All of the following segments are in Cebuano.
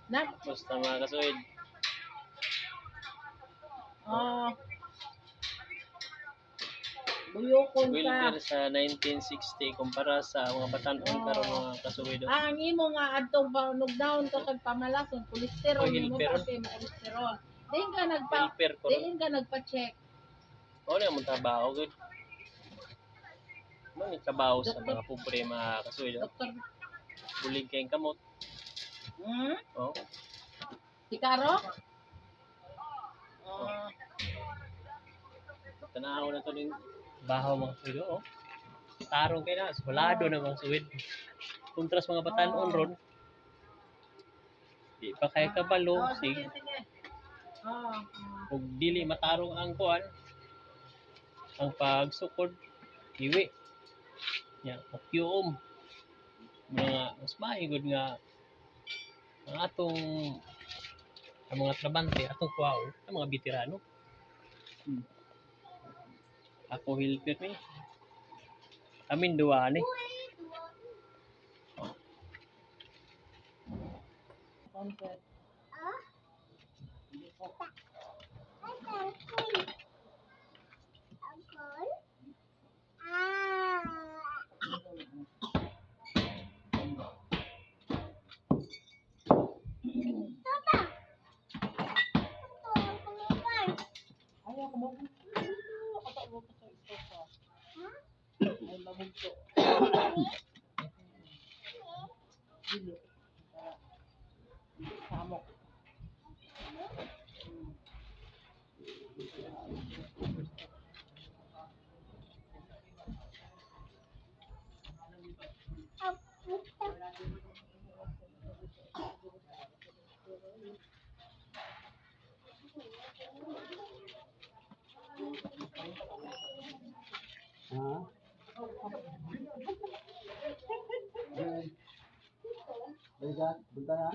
Na, Basta, mga kasuwid. oh. Buyokon ka. Welfare sa 1960 kumpara sa mga batan-on karon, mga kasuwid, oh. Ah, ang imo nga adtong panugnaon ka kag pamalason, kolesterol Oy, nimo helper. kasi mo kolesterol. Diin ka nagpa Welfare ko ron. Diin ka nagpa-check. Mao na among trabaho gud. Mao ni trabaho sa mga pobre, mga kasuwid, oh. Doktor. Bulig kayong kamot. Oh. Si Caro? Oh. Tanaw na to ning bahaw, mga kasuwid, oh. Tarong kay na, walado na, mga kasuwid. Kontra sa mga batan-on ron. Di pa kay kabalo Oh, sig sige, sige. Oh. ug dili matarong ang kuan, ang pagsukod, iwi nya okyum. Mga mas maigod nga ang atong ang mga trabante atong kuwaon ang mga veterano. Ako helper ni amin duwa ni. Comfort. Ay, ako mo. Ako ko sa istofa. Ay, mabugto. Dili. Samok. Ha? Balikan, punta na.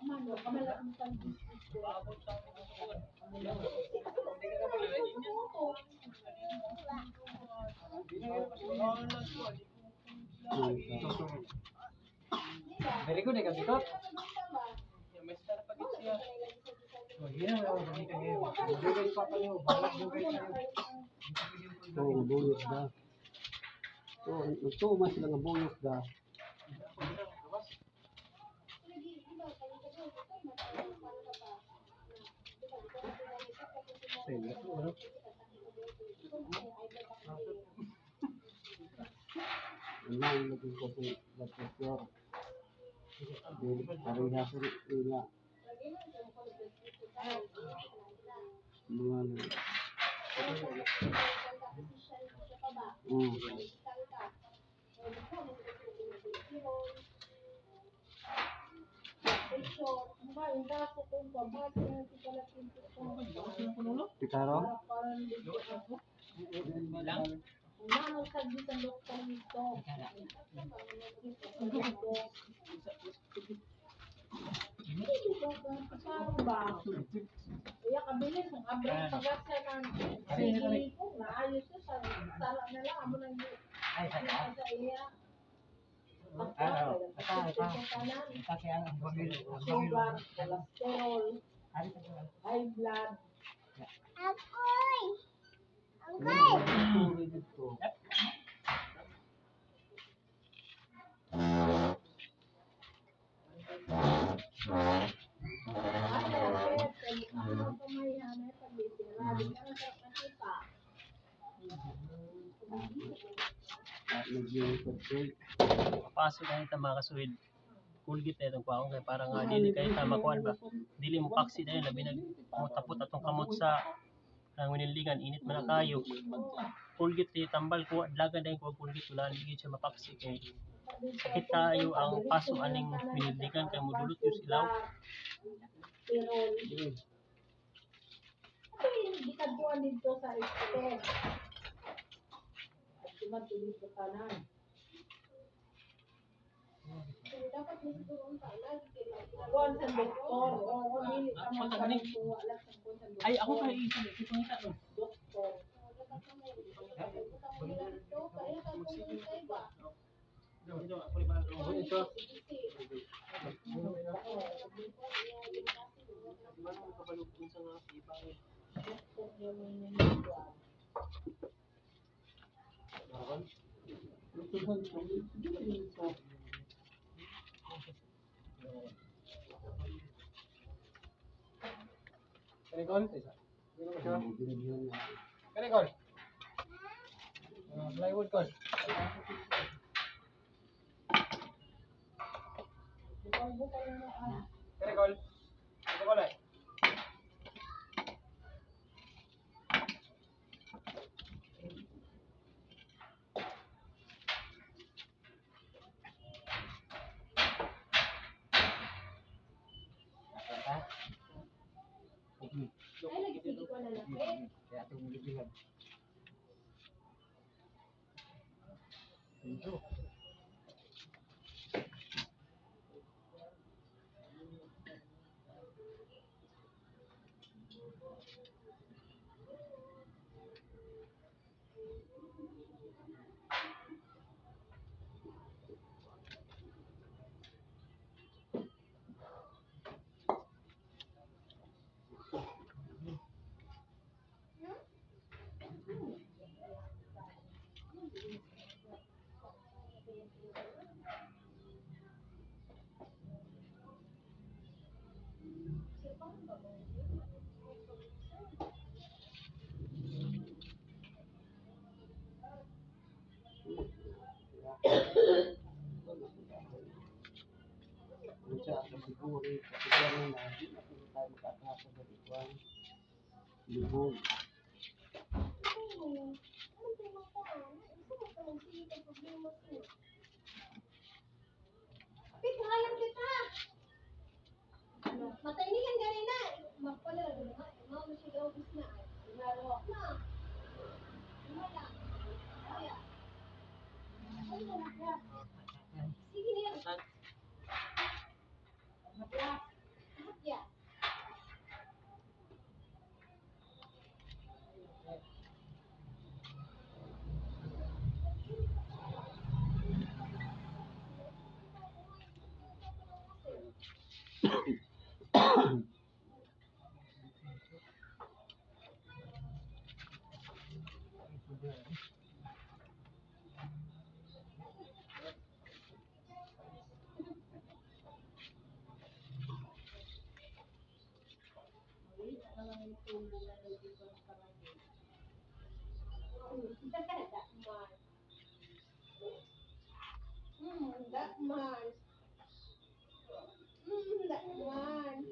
Man, kamala ang pan. Very good, ikaw dito. Oh, yeah, wala ko dito ngayon. Dugay pa kayo, balak dugay kayo. Oo, buyok da. Oo, nagtuo man sila nga buyok da. Ano ang naging ko sa blood pressure? Dili, pareha sa ila. Mga ano. Pikaro? Lang. Wala sa bisan doktor nito. Paano ba? Kaya kabilis ang abra pagasa ng sige ko naayos siya sa sala na lang amo nang Ay, sa sa iya. Ah, oh. Ata, ata. Ata, kaya ang bagay. Sugar, cholesterol, high blood. Tuloy dito. Ay, ang pamayahan ay pagbitira. Di ka na sa makita. At nag-iipad ko. Pasok na ita, mga kasuwid. Kulgit na itong kuwaon kay para nga dili kay tama kuan ba, dili mo paksi dahil labi nag mo tapot atong kamot sa ang winiligan, init man na kayo. Kulgit di tambal kuha dlagan dahil kuha kulgit, wala gid siya mapaksi kay sakit tayo ang paso aning winiligan kay mudulot yung silaw. Pero, ito yung gikaduan dito sa Exten. At dumatulog sa tanan. Kuwan sa doktor. Oo, dili ka man kuha lang sa kuwan sa doktor. Ay, ako kay isa ito pangita no. Doktor. Kani call? Kani call? Plywood call. Kani call? Ito call eh. Ay, lagi sige ko na lang. Eh, Kaya itong libihan. Unsa ang siguro siguro na di na po tayo makaatras sa ganituan. Lubog. ano, anong tema ko, ah? Isa mo pa magsige kay problema sa'yo. Pit, halang kita! Matay niyan gani na. Mapala, mao mo siya gawas na. Laro na. Wala. Kaya. Ano na ka? Sige niya. Ya. That man. That man. That man. That man.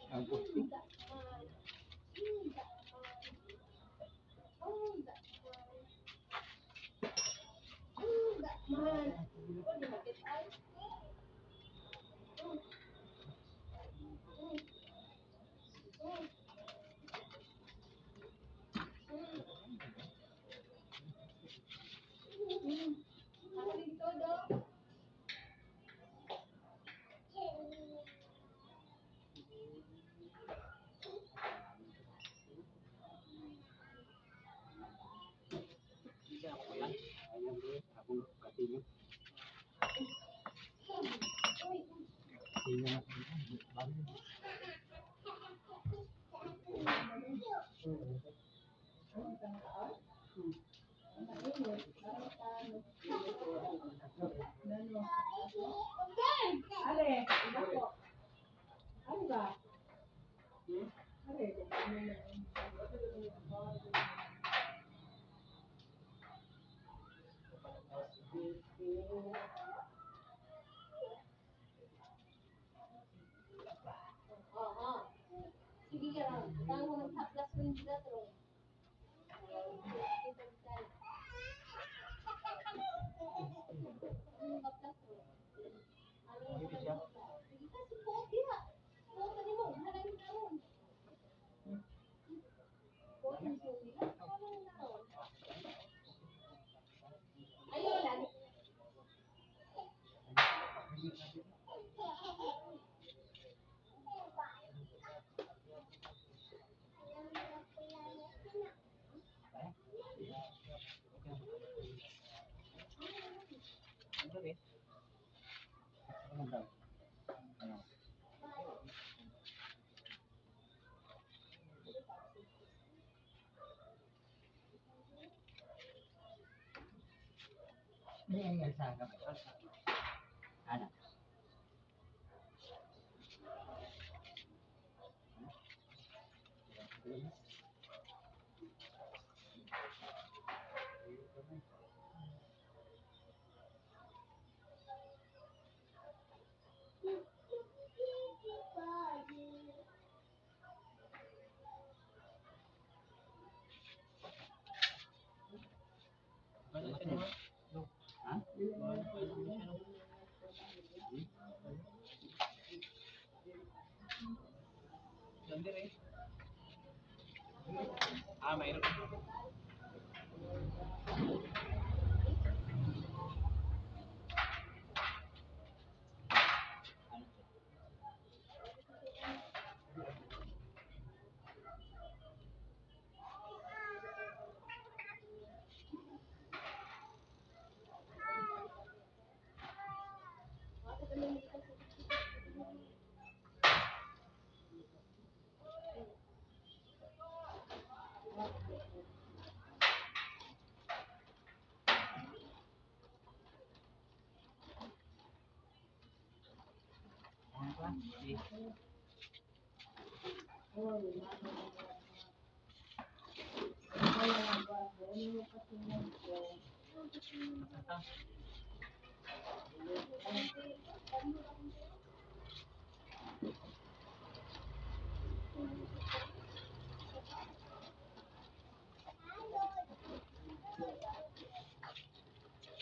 That man. That man. That man. Oh, di ba kita ay? Ako dito, do. Ayan bro, akong katinyo. Katinyo na. Are, nako. Ano ba? Are, oo. Sige ka lang. Tango ng haplas ng dito. Ayaw lang. Ano daw? Ano? May ay sa ba? Ana. Ano siya no? No. Ha? Ano pa siya no? Ganda rin. Ah, mayroon. Ano ba?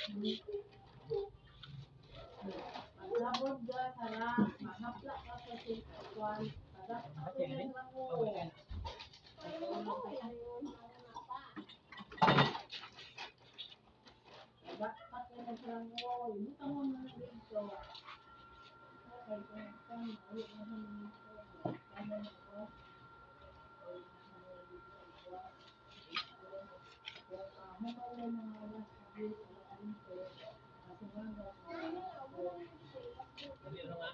Sige. Maglabod ka, tara. Mahapla ka sa sitwan. Ate, ano? Oh, yan. Dali, ano nga?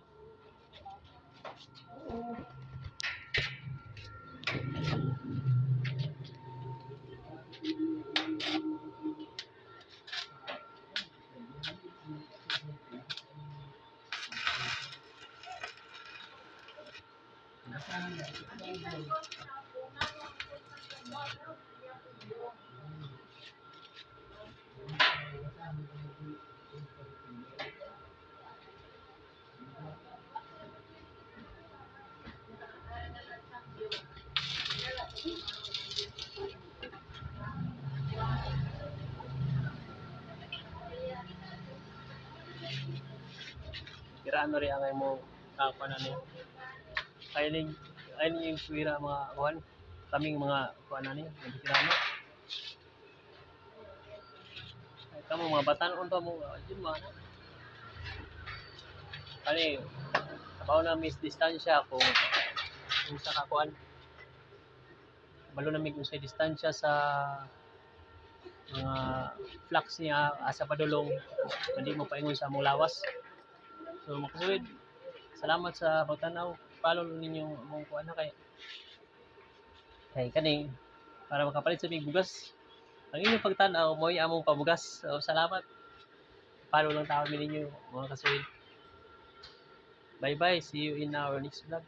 Kiraan rin ang mo kakuan na niyo. Ay ning yung kuwira mga kuan. Kaming mga kuan na niyo, nagkirano. Ay kamo mga batan-on pa mo, yun mga na. Ani, kabaw na miss distansya kung sa kakuan. Balo na mig unsay distansya sa mga flux niya asa padulong hindi mo paingon sa among lawas. So mga kasuwid, salamat sa pagtanaw. Follow ninyo among kuan na kay kay kani para makapalit sa mig bugas. Ang inyong pagtanaw mo'y among pabugas. So, salamat. Follow lang tao ninyo mga kasuwid. Bye bye. See you in our next vlog.